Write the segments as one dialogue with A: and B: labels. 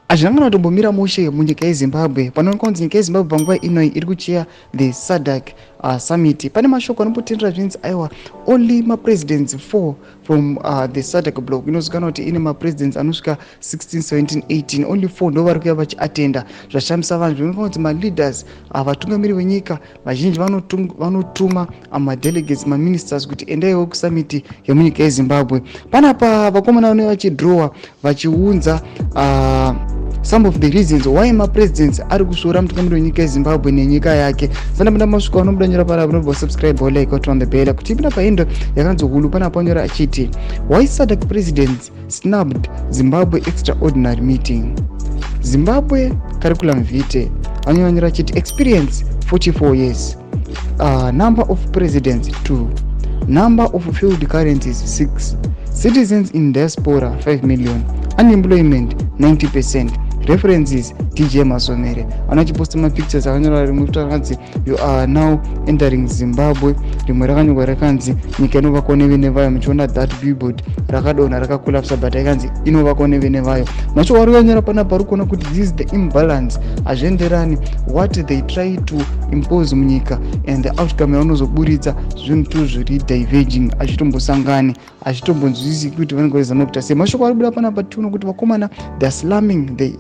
A: Hazvina kana kutombomira mushe munyika yeZimbabwe. Panoonekwa kunzi nyika yeZimbabwe panguva inoyi iri kucheya the SADC summit. Pane mashoko anombotendera zvinzi aiwa, only mapresidents 4 from the SADC bloc, inozikanwa kuti ine mapresidents anosvika 16, 17, 18, only 4 ndo vari kuya vachiatenda. Zvashamisa vanhu. Zvinoonekwa kunzi maleaders, vatungamiri venyika vazhinji vanotuma madelegates, maministers, kuti endaiwo kusummit yemunyika yeZimbabwe. Panapa vakomana vanenge vachidrowa, vachiunza some of the reasons why mapresidents ari kusvora mutungamiri wenyika yeZimbabwe nenyika yake. Sandapinda masvika vanobuda nyora panapa, unobva subscribe, like, turn on the bell kuti ipinda pahindo yakanzi hulu. Panapa nyora achiti, "Why SADC presidents snubbed Zimbabwe extraordinary meeting." Zimbabwe curriculum vitae, anyora achiti experience 44 years, number of presidents 2, number of failed currencies 6, citizens in diaspora 5 million, unemployment 90%, references DJ Masomere. Anochiposta mapictures akanyora, rimwe kuti rakanzi "You are now entering Zimbabwe", rimwe rakanyorwa rakanzi "Nyika inovakwa nevene vayo". Muchiona that billboard rakadonha, rakacollapsa, but yakanzi inovakwa nevene vayo. Mashoko ari kanyora panapa, ari kuona kuti this is the imbalance, hazvienderani what they try to impose munyika and the outcome yavanozoburitsa. Zvinhu tu zviri diverging, hazvitombosangani, hazvitombonzwisisi kuti vanenge vachizama kuita sei. Mashoko ari kubuda panapa, tiona kuti vakomana, they are slamming the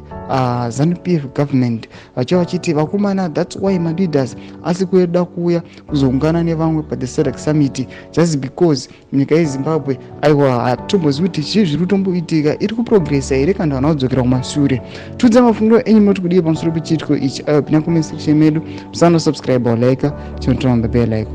A: ZANU PF government, vachiva vachiti vakomana, that's why maleaders asi kueda kuuya kuzoungana nevamwe pathe SADC summit, just because munyika yeZimbabwe aiwa, hatombozivi kuti chii zviri kutomboitika, iri kuprogressa here kana vana kudzokera kumashure. Tiudze mafungiro enyu, munoti kudii pamusoro pechiitiko ichi? Aiwa, pinda comment section medu, musano subscribe or like, chinoturn on the bell icon.